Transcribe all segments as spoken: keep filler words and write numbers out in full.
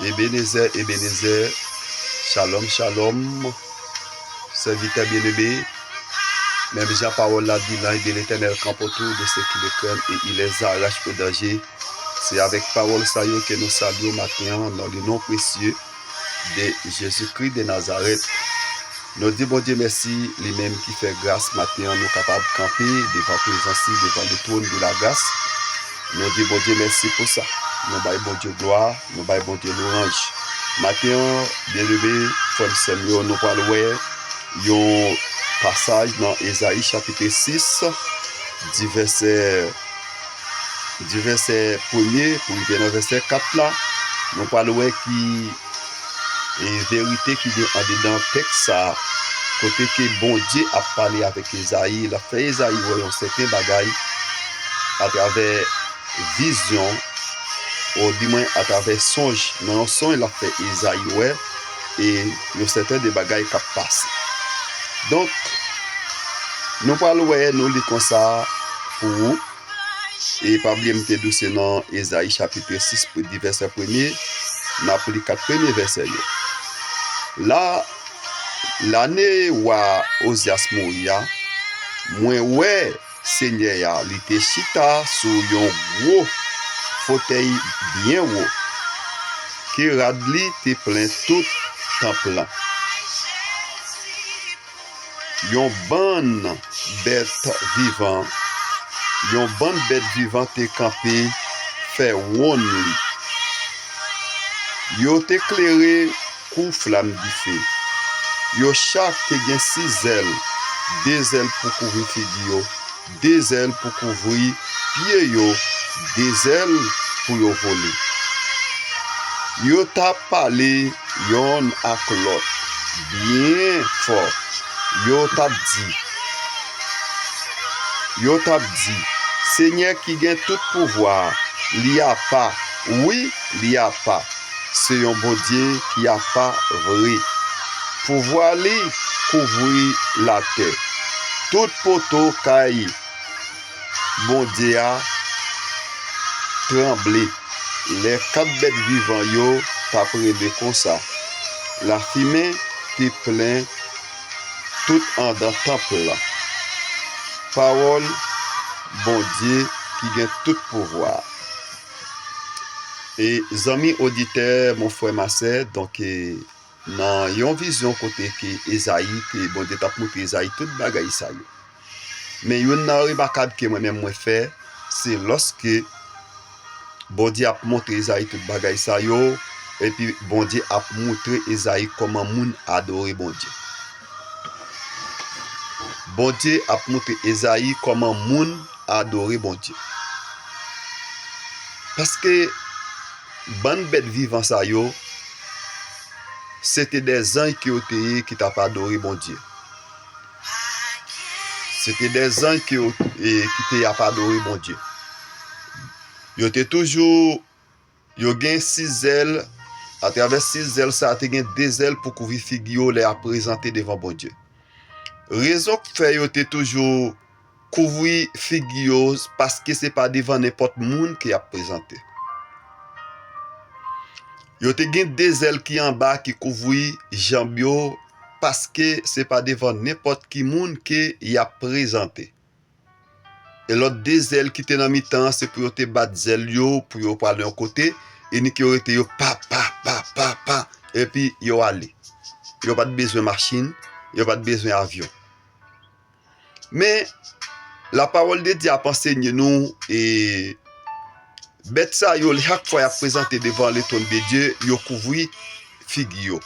Ebenezè, Ebenezè, Shalom, Shalom, sèvitè byeneme, menm jan pawòl la di, l'ange de l'Éternel campe autour de ceux qui le craignent et il les arrache au danger. Se avèk pawòl sa yo ke nou salye w maten an, nan le non presye de Jezikri de Nazarèt. Nou di Bondye mèsi, li menm ki fè gras maten an nou kapab kanpe devan prezans li, devan le trône de la grâce. Nou di Bondye mèsi pou sa. Nou bay Bondye glwa, nou bay Bondye lwanj. Maten an, byeneme, frè m, sè m yo, nou pral wè yon pasaj nan Ezayi chapit sis, di vèsè di vèsè premye pou rive nan vèsè kat la, nou pral wè ki e verite ki gen andedan tèks sa a, kote ke Bondye ap pale avèk Ezayi, l ap fè Ezayi wè yon sèten bagay atravè vizyon, odimwen atravè sonj, nan yon sonj l ap fè Ezayi wè e yon sèten de bagay k ap pase. Donk, nou pral wè, nou li konsa pou ou. E pa bliye m te di w se nan Ezayi chapit sis pou di vèsè premye, n ap li kat premye vèsè yo. La, lane wa Ozyas mouri a, mwen wè Senyè a, li te chita sou yon gwo fotèy byen wo, ke rad li te plen tout tanp lan. Yon bann bèt vivan, yon bann bèt vivan te kanpe fè wonn li. Yo te klere kou flam dife. Yo chak te gen sis zèl, de zèl pou kouvri figi yo, de zèl pou kouvri pye yo, de zèl pou yo vole. Yo t ap pale yonn ak lòt byen fò. Yo t ap di, yo t ap di, Senyè ki gen tout pouvwa, li apa, wi, li apa. Se yon Bondye ki apa vre. Pouvwa li kouvri latè. Tout poto kay Bondye a tranble lè kat bèt vivan yo t ap rele konsa. Lafimen te plen tout anndan tanp lan. Pawòl Bondye ki gen tout pouvwa. E zanmi oditè, mon frè, ma sè, donk, e, nan yon vizyon kote ke Ezayi te, Bondye t ap montre Ezayi tout bagay sa yo. Men youn nan remakab ke mwen menm mwen fè, se lòske Bondye ap montre Ezayi tout bagay sa yo, epi Bondye ap montre Ezayi kòman moun adore Bondye. Bondye ap montre Ezayi kòman moun adore Bondye. Paske bann bèt vivan sa yo, se te de zanj ke yo te ye ki t ap adore Bondye. Se te de zanj ke yo, e, ki te ap adore Bondye. Yo te toujou, yo gen sis zèl, atravè sis zèl sa a, te gen de zèl pou kouvri figi yo lè y ap prezante devan Bondye. Rezon k fè yo te toujou kouvri figi yo, paske se pa devan nenpòt moun ke y ap prezante. Yo te gen de zèl ki anba ki kouvri janm yo, paske se pa devan nenpòt ki moun ke y ap prezante. E lòt de zèl ki te nan mitan an, se pou yo te bat zèl yo, pou yo pral yon kote, e ni ke yo rete yo pa, pa, pa, pa, pa, epi yo ale. Yo pa t bezwen machin, yo pa t bezwen avyon. Men, lapawòl de Dye ap ansenye nou, e, bèt sa yo, chak fwa y ap prezante devan le trône de Dieu, yo kouvri figi yo.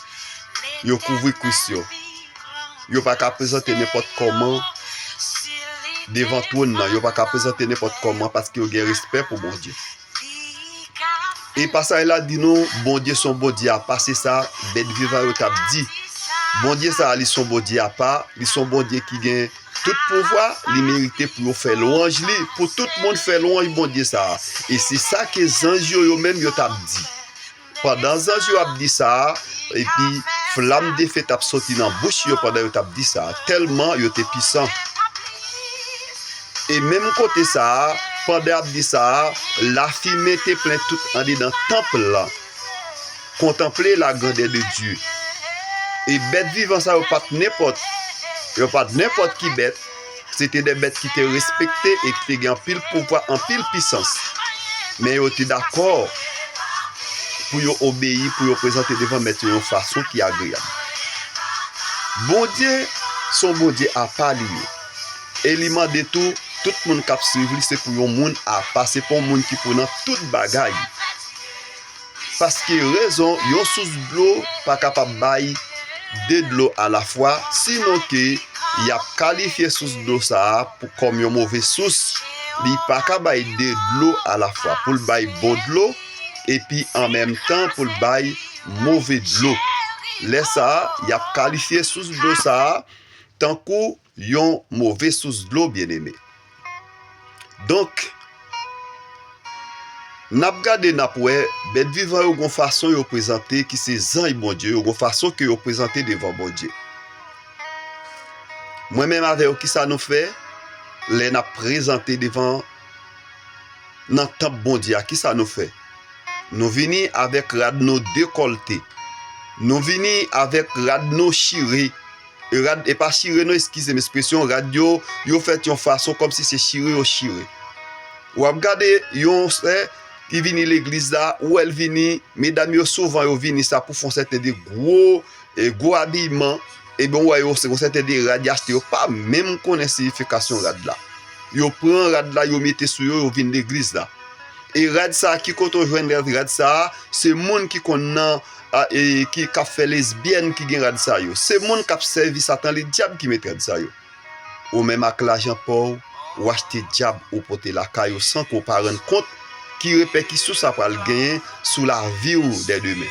Yo kouvri kwis yo. Yo pa ka prezante nenpòt kòman devan twòn nan. Yo pa ka prezante nenpòt kòman paske yo gen respè pou Bondye. E pasaj la di nou, Bondye se yon Bondye apa, se sa bèt vivan yo t ap di. Bondye sa a, li se yon Bondye apa, li se yon Bondye ki gen tout pouvwa, li merite pou yo fè lwanj li, pou tout moun fè lwanj Bondye sa a. E se sa ke zanj yo, yo menm, yo t ap di. Pandan zanj yo ap di sa a, epi flam defe t ap soti nan bouch yo pandan yo t ap di sa a, tèlman yo te pisan. E menm kote sa a, pandan y ap di sa a, lafimen te plen tout andedan tanp lan. Contemplez la grandeur de Dieu. E bèt vivan sa yo pa t nenpòt, yo pa t nenpòt ki bèt, se te de bèt ki te respekte e ki te gen anpil pouvwa, anpil pisans. Men yo te dakò pou yo obeyi, pou yo prezante devan mèt yo yon fason ki agreyab. Bondye se yon Bondye apa li ye. E li mande tou, tout moun k ap swiv li se pou yon moun apa, se pa yon moun ki pou nan tout bagay. Paske rezon, yon sous dlo pa kapab bay de dlo alafwa, sinon ke y ap kalifye sous dlo sa a pou, kòm yon move sous. Li pa ka bay de dlo alafwa, pou l bay bon dlo, epi an menm tan pou l bay move dlo. Lè sa a, y ap kalifye sous dlo sa a tankou yon move sous dlo, byeneme. Donk, n ap gade, n ap wè, bèt vivan yo gon fason yo prezante ki se zanj Bondye, yo gon fason ke yo prezante devan Bondye. Mwen menm avè w, kisa nou fè lè n ap prezante devan, nan tanp Bondye a? Kisa nou fè? Nou vini avèk rad nou dekòlte. Nou vini avèk rad nou chire. E rad, e pa chire non, eskize m ekspresyon, rad yo, yo fèt yon fason kòmsi se chire yo chire. W ap gade yon sè ki vini legliz la, ou wè l vini, medam yo souvan yo vini sa pou fè yon sèten de gwo, e gwo abiyman, ebyen w wè yo se yon sèten de rad y achte, yo pa menm konnen siyifikasyon rad la. Yo pran rad la, yo mete sou yo, yo vin legliz la. E rad sa a, ki kote w jwenn rad, rad sa a? Se moun ki konn nan, a, e, ki, k ap fè lesbyèn ki gen rad sa yo. Se moun k ap sèvi Satan Ledyab ki met rad sa yo. Ou menm ak lajan pa w, ou achte dyab, ou pote lakay ou san ke w pa rann kont ki repèkisyon sa pral genyen sou lavi w dè demen.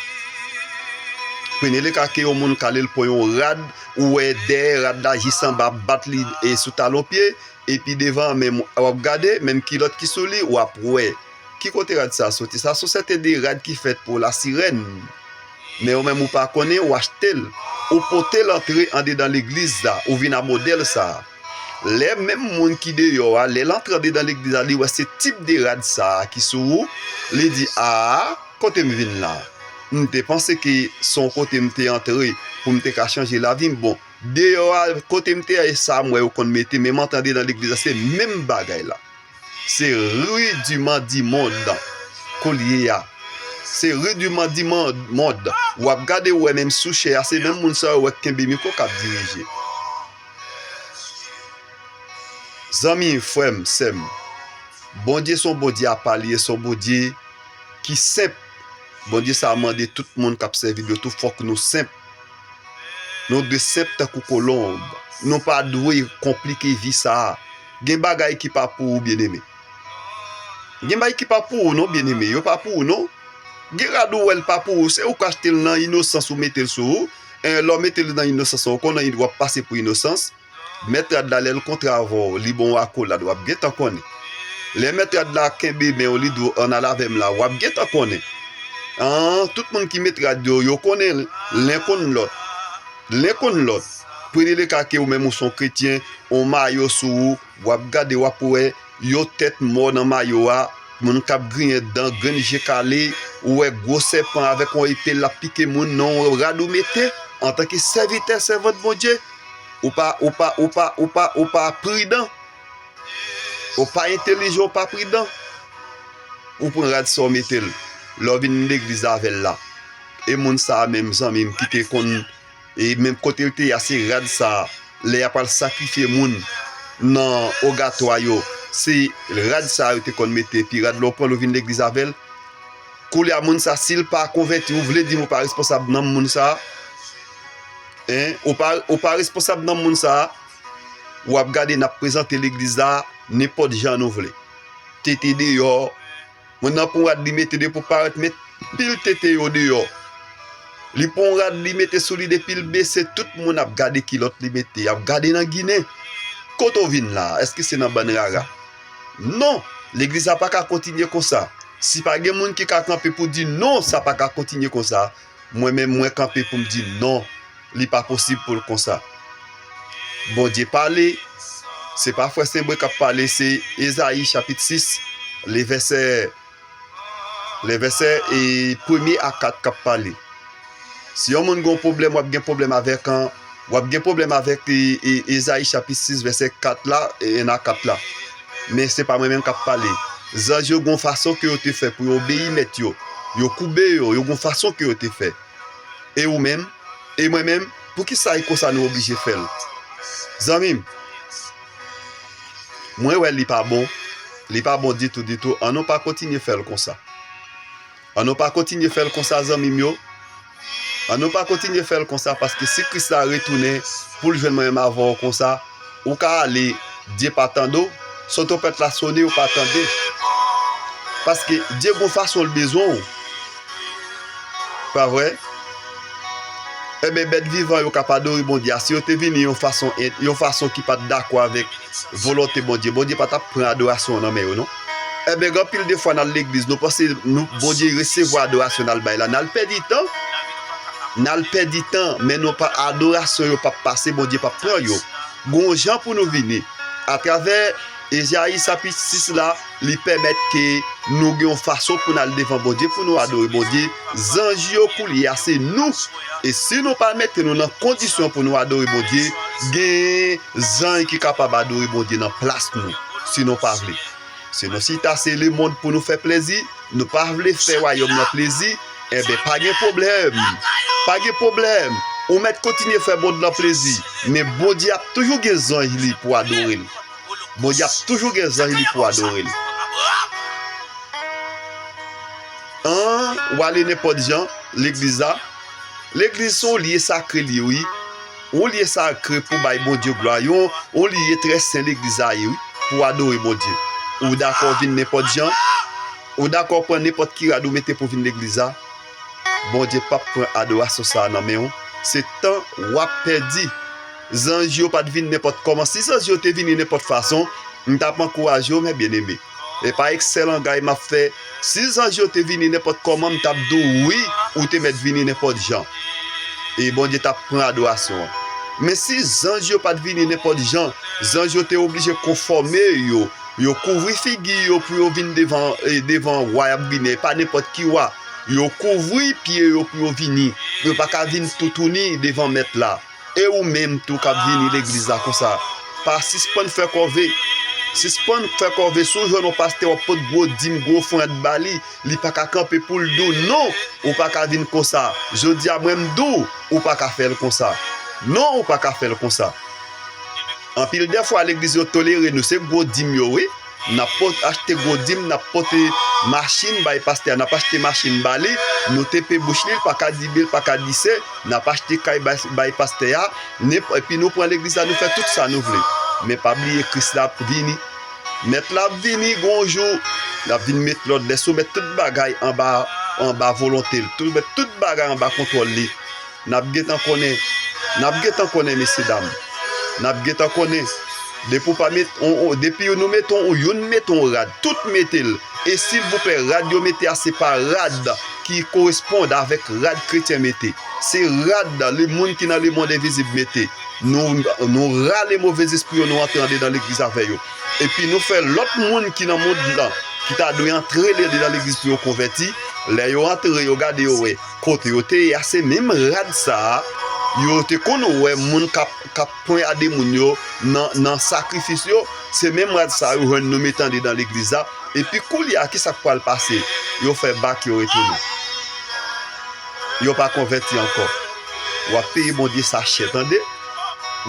Premye le ka ke yon moun k ale l pran yon rad, ou wè dèyè rad la jis anba, ap bat li, e, sou talon pye, epi devan, menm w ap gade, menm kilòt ki sou li, w ap wè. Ki kote rad sa a soti? Sa se yon sèten de rad ki fèt pou lasirèn. Men ou menm ou pa konnen, ou achte l, ou pote l antre andedan legliz la, ou vin a modèl sa a. Lè menm moun ki deyò a, lè l antre andedan legliz la, li wè se tip de rad sa a ki sou ou, li di, a, kote m vin la? M te panse ke se yon kote m te antre pou m te ka chanje lavi m. Bon, deyò a, kote m te ye, sa m wè yo konn mete, men m antre andedan legliz la, se menm bagay la. Se rudimant du monde koulye a. Se rudimant du monde. W ap gade, w wè menm sou chè a, se menm moun sa yo w wè k kenbe mikwo k ap dirije. Zanmi, frè m, sè m, Bondye se yon Bondye apa li ye, se yon Bondye ki senp. Bondye sa a mande tout moun k ap sèvi l yo tou, fòk nou senp. Nou dwe senp tankou kolonb. Nou pa dwe konplike vi sa a. Gen bagay ki pa pou ou, byeneme. Gen bagay ki pa pou ou non, byeneme. Yo pa pou ou non. Gen rad ou wè l pa pou ou, se ou k achte l nan inosans, ou mete l sou ou. E, lè w mete l nan inosans, ou konnen w ap pase pou inosans. Mèt rad la, lè l kontre avè w, li ba w akolad, w ap gentan konnen. Lè mèt rad la kenbe men w, li di w, ann al avè m la, w ap gentan konnen. An, tout moun ki met rad yo, yo konnen len konn lòt. Len konn lòt. Premye le ka ke ou menm ou se yon kretyen, yon mayo sou ou, w ap gade, w ap wè yon tèt mò nan mayo a, moun k ap griyen dan, grenn je kale, ou wè gwo sèpan avèk yon epe l ap pike moun nan yon rad ou mete antanke sèvitè, sèvant Bondye. Ou pa, ou pa, ou pa, ou pa, ou pa pridan. Ou pa entelijan, ou pa pridan. Ou pran rad sa w mete l. Lè w vin legliz avè l la. E moun sa a menm, zanmi m, ki te konn, e menm kote l te ye a, se rad sa a. Lè y ap al sakrifye moun nan ogatwa yo, se rad sa a yo te konn mete. Epi rad la w pran l, ou vin legliz avè l. Koulye a moun sa, si l pa konvèti, ou vle di m ou pa responsab nanm moun sa? Hein? Ou pa, ou pa responsab nanm moun sa? W ap gade n ap prezante legliz la nenpòt jan nou vle. Tete deyò. Moun nan pran rad li mete depi w parèt, met pil tete yo deyò. Li pran rad li mete sou li, depi l bese, tout moun ap gade kilòt li mete, y ap gade nan ginen. Kote w vin la? Èske se nan bann rara? Non! Legliz la pa ka kontinye konsa. Si pa gen moun ki ka kanpe pou di non, sa pa ka kontinye konsa, mwen menm, mwen kanpe pou m di non, li pa posib pou l konsa. Bondye pale, se pa frè Senbren k ap pale, se Ezayi chapit sis, le vèsè, le vèsè e premye a kat k ap pale. Si yon moun gen yon pwoblèm, w ap gen pwoblèm avèk, an, w ap gen pwoblèm avèk e, e, Ezayi chapit sis, vèsè kat la, e, en a kat la. Men se pa mwen menm k ap pale. Zanj yo gen yon fason ke yo te fè pou yo obeyi mèt yo. Yo koube yo, yo gen yon fason ke yo te fè. E ou menm? E mwen menm? Poukisa e konsa nou oblije fè l? Zanmi m, mwen wè li pa bon. Li pa bon ditou, ditou. An nou pa kontinye fè l konsa. An nou pa kontinye fè l konsa, zanmi m yo. An nou pa kontinye fè l konsa, paske si Kris la retounen pou l jwenn mwen menm avè w konsa, ou ka ale, Dye pa tande w, son twonpèt la sone, ou pa tande. Paske Dye gon fason l bezwen w. Pa vre? Enben, bèt vivan yo k ap adore Bondye a, si yo te vini yon fason, yon fason ki pa t dakò avèk volonte Bondye, Bondye pa t ap pran adorasyon an nan men yo, non. Enben, gen anpil de fwa n al legliz, nou panse nou, Bondye resevwa adorasyon n al bay la, n al pèdi tan, n al pèdi tan, men nou pa, adorasyon yo p ap pase, Bondye p ap pran yo. Gon jan pou nou vini. Atravè Ezayi chapit sis la, li pèmèt ke nou gen yon fason pou n al devan Bondye, pou nou adore Bondye. Zanj yo koulye a, se nou. E si nou pa mete nou nan kondisyon pou nou adore Bondye, gen zanj ki kapab adore Bondye nan plas nou, si nou pa vle. Si nou chita se lemonn pou nou fè plezi, nou pa vle fè wayòm nan plezi, enben, pa gen pwoblèm. Pa gen pwoblèm. Ou mèt kontinye fè mond lan plezi, men Bondye ap toujou gen zanj li pou adore l. Bondye ap toujou gen zanj li pou adore l. An, w ale nenpòt jan, legliz la. Legliz se yon lye sakre li ye, wi. Yon lye sakre pou bay Bondye glwa. Yon, yon lye trè sen legliz la ye, wi. Pou adore Bondye. Ou dakò vin nenpòt jan? Ou dakò pran nenpòt ki rad ou mete pou vin legliz la? Bondye p ap pran adorasyon sa a nan men w. Se tan w ap pèdi. Zanj yo pa t vin nenpòt kòman. Si zanj yo te vini nenpòt fason, m t ap ankouraje w, mè byeneme. E pa eksè langay m ap fè. Si zanj yo te vini nenpòt kòman, m t ap di w wi, ou te mèt vini nenpòt jan. E Bondye t ap pran adorasyon an. Men si zanj yo pa t vini nenpòt jan, zanj yo te oblije konfòme yo. Yo kouvri figi yo pou yo vin devan, e, devan wa y ap vini. E pa nenpòt ki wa. Yo kouvri pye yo pou yo vini. Yo pa ka vin toutouni devan mèt la. E ou menm tou k ap vini legliz la konsa, pa sispann fè kòve. Sispann fè kòve. Si w jwenn yon pastè w ap pot gwo dim, gwo ofrann ba li, li pa ka kanpe pou l di w non, ou pa ka vin konsa. Jodi a mwen m di w, ou pa ka fè l konsa. Non, ou pa ka fè l konsa. Anpil de fwa legliz yo tolere nou, se gwo dim yo wi. N ap pot-, achte gwo dim, n ap pote machin bay pastè a, n ap achte machin ba li, nou tepe bouch li, li pa ka di ble, li pa ka di se, n ap achte kay bay, bay pastè a, nenp-, epi nou pran legliz la, nou fè tout sa nou vle. Men pa bliye Kris la ap vini. Mèt la ap vini, gon jou, l ap vin met lòd, lè soumèt tout bagay anba, anba volonte l, soumèt tout bagay anba kontwòl li. N ap gentan konnen. N ap gentan konnen, mesye dam. N ap gentan konnen. Depi w pa met, on, on, depi nou mete on, youn mete on rad, tout mete l. E silvouplè, rad yo mete a, se pa rad ki koresponn avèk rad kretyen mete. Se rad lemonn ki nan lemonn envizib mete. Nou, nou rale movèzespri yo, nou antre andedan legliz avè yo. Epi nou fè lòt moun ki nan mond lan, ki ta dwe antre andedan legliz pou yo konvèti, lè yo antre, yo gade, yo wè kote yo te ye a, se menm rad sa a, yo te konn wè moun k ap, k ap ponyade moun yo nan, nan sakrifis yo, se menm rad sa a yo jwenn nou mete andedan legliz la. Epi koulye a, kisa k pral pase? Yo fè bak, yo retounen. Yo pa konvèti ankò. W ap peye Bondye sa chè, tande.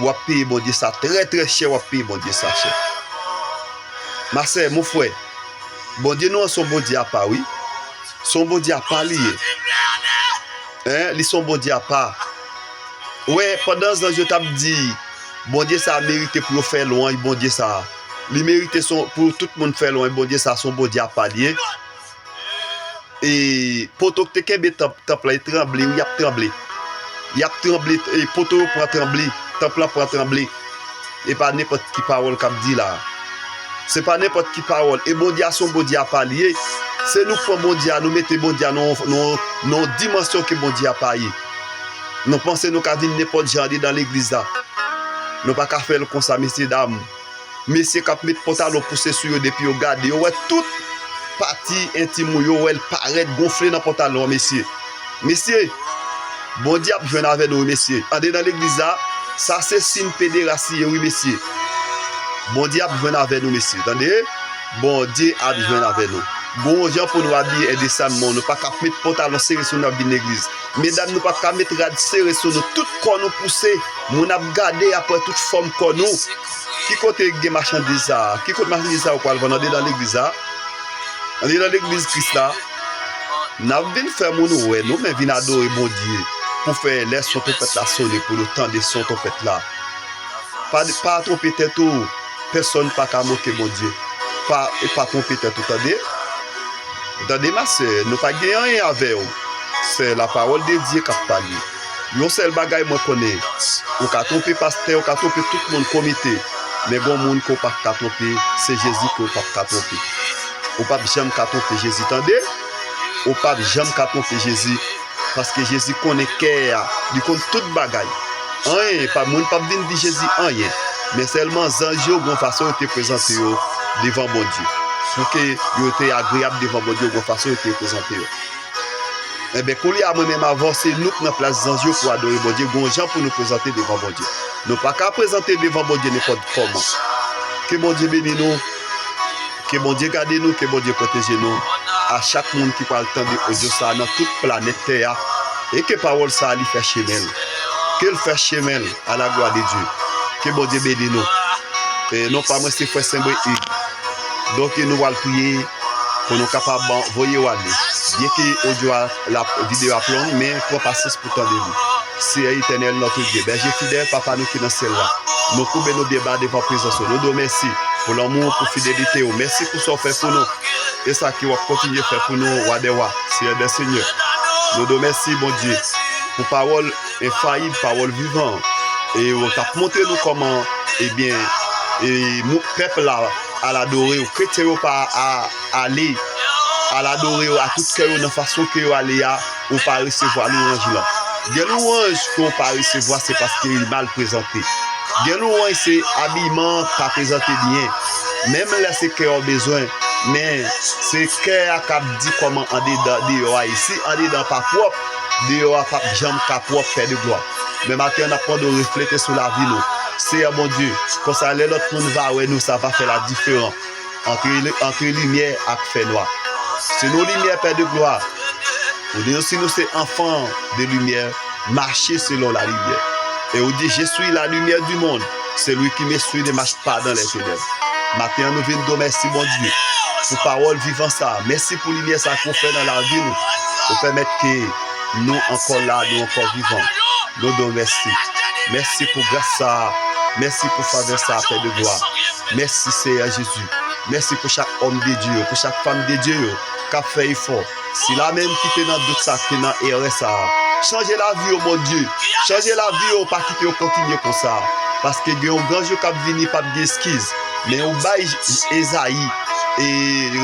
W ap peye Bondye sa trè, trè chè, w ap peye Bondye sa chè. Ma sè, mon frè, Bondye nou an se yon Bondye apa, wi. Se yon Bondye apa li ye. Hein, li se yon Bondye apa. Ou wè, pandan zanj yo t ap di, Bondye sa a merite pou yo fè lwanj, Bondye sa a. Li merite son, pou tout moun fè lwanj, Bondye sa a, se yon Bondye apa li ye. E poto ki te kenbe tanp, tanp lan, e tranble, wi, y ap tranble. Y ap tranble, e poto yo pran tranble, tanp lan pran tranble. E pa nenpòt ki pawòl k ap di la. Se pa nenpòt ki pawòl. E Bondye a se yon Bondye apa li ye. Se nou k pran Bondye a, nou mete Bondye a nan, nan, nan yon dimansyon ke Bondye a pa ye. Nou panse nou ka vin nenpòt jan andedan legliz la. Nou pa ka fè l konsa, mesye dam. Mesye k ap met pantalon pouse sou yo, depi yo gade, yo wè tout pati entim ou, yo wè l parèt gonfle nan pantalon an, mesye. Mesye, Bondye ap jwenn avè nou, wi, mesye. Andedan legliz la, sa se siy pederas li ye, wi, mesye. Bondye ap jwenn avè nou, mesye. Tande? Bondye ap jwenn avè nou. Gon jan pou nou abiye endesanman, nou pa ka met pantalon sere sou nou ap vin legliz. Medam, nou pa ka met rad sere sou nou. Tout kò nou pouse. Moun ap gade, y ap wè tout fòm kò nou. Ki kote gen machandiz sa a? Ki kote machandiz sa a yo pral vann andedan legliz la? Andedan legliz Kris la, n ap vin fè moun wè nou, men vin adore Bondye pou fè lè son twonpèt la sone, pou nou tande son twonpèt la. Pa, pa twonpe tèt ou, pèsonn pa ka moke Bondye. Pa, pa twonpe tèt ou, tande? Tande, ma sè, nou pa gen anyen avè w. Se la parole de Dieu k ap pale. Yon sèl bagay mwen konnen, ou ka twonpe pastè, ou ka twonpe tout moun komite, men gon moun ke w p ap ka twonpe, se Jezi ke w p ap ka twonpe. Ou p ap janm ka twonpe Jezi, tande? Ou p ap janm ka twonpe Jezi, paske Jezi konnen kè a, li konn tout bagay. Anyen, pa, moun p ap vin di Jezi anyen, men sèlman zanj yo, gon fason yo te prezante yo devan Bondye, pou ke yo te agreyab devan Bondye, gon fason yo te prezante yo. Enben, koulye a, mwen menm avè w, se nou k nan plas zanj yo pou adore Bondye, gon jan pou nou prezante devan Bondye. Nou pa ka prezante devan Bondye nenpòt kòman. Ke Bondye beni nou, ke Bondye gade nou, ke Bondye pwoteje nou. A chak moun ki pral tande odyo sa a nan tout planèt tè a, e ke pawòl sa a li fè chemen l. Ke l fè chemen l, à la gloire de Dieu. Ke Bondye beni nou. E non pa mwen se frè Senbre Hugues. Donk, nou pral priye pou nou kapab voye w ale. Byenke odyo a, la, videyo ap long, men pran pasyans pou tande li. Seyè Etènèl, notre Dieu, bèje fidèl, Papa nou ki nan syèl la, nou koube nou byen ba devan prezans ou. Nou di w mèsi pou lanmou w, pou fidelite w. Mèsi pou sa w fè pou nou e sa ke w ap kontinye fè pou nou, Wa dè wa, Seyè dè senyè. Nou di w mèsi, Bondye, pou pawòl enfayib, pawòl vivan. E w t ap montre nou kòman, ebyen, e, mou-, pèp la al adore w. Kretyen yo pa a-, ale, al adore w a tout kè yo nan fason ke yo ale a, ou pa resevwa lwanj lan. Gen lwanj ke w pa resevwa, se paske li mal prezante. Gen lwanj, se abiyman pa prezante byen. Menm lè se kè w bezwen, men se kè a k ap di kòman andedan, deyò a ye. Si andedan pa pwòp, deyò a p ap janm ka pwòp, Pè de glwa. Men maten an, n ap mande w reflete sou lavi nou. Seyè Bondye, konsa lè lòt moun va wè nou, sa va fè la diferan antre, antre limyè ak fènwa. Se nou limyè, Pè de glwa. Ou di nou, si nou se enfant de lumière, marchez selon la lumière. E ou di, je suis la lumière du monde, celui qui me suit ne marche pas dans les ténèbres. Maten an, nou vin di w mèsi, Bondye, pou pawòl vivan sa a. Mèsi pou limyè sa a ke w fè nan lavi nou. Ou pèmèt ke nou ankò la, nou ankò vivan. Nou di w mèsi. Mèsi pou gras sa a. Mèsi pou favè sa a, Pè de glwa. Mèsi, Seyè Jezi. Mèsi pou chak òm de Dye yo, pou chak fanm de Dye yo k ap fè efò. Sila menm ki te nan dout sa, ki te nan erè sa a, chanje lavi yo, Bondye. Chanje lavi yo, pa kite yo kontinye konsa. Paske gen yon gran jou k ap vini, p ap gen eskiz. Men ou bay Ezayi e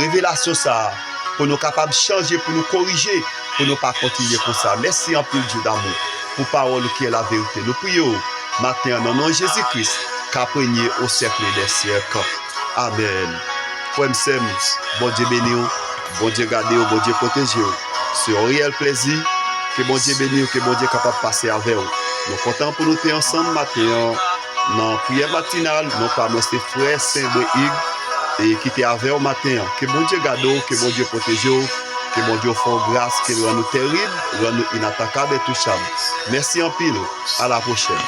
revelasyon sa a pou nou kapab chanje, pou nou korije, pou nou pa kontinye konsa. Mèsi anpil, Dye damou, pou pawòl ou ki è la verite. Nou priye w maten an, nan non Jezi Kris, k ap renye o syèk dè syèk. Amèn. Frè m, sè m, Bondye beni w, Bondye gade w, Bondye pwoteje w. Se yon reyèl plèzi. Ke Bondye beni w, ke Bondye kapab pase avè w. Nou kontan pou nou te ansanm maten an nan priyè matinal. Non pa mwen se frè Senbre Hugues e ki te avè w maten an. Ke Bondye gade w, ke Bondye pwoteje w, ke Bondye fè w gras, ke l rann ou terib, rann ou inatakab, entouchab. Mèsi anpil. A la pwochèn.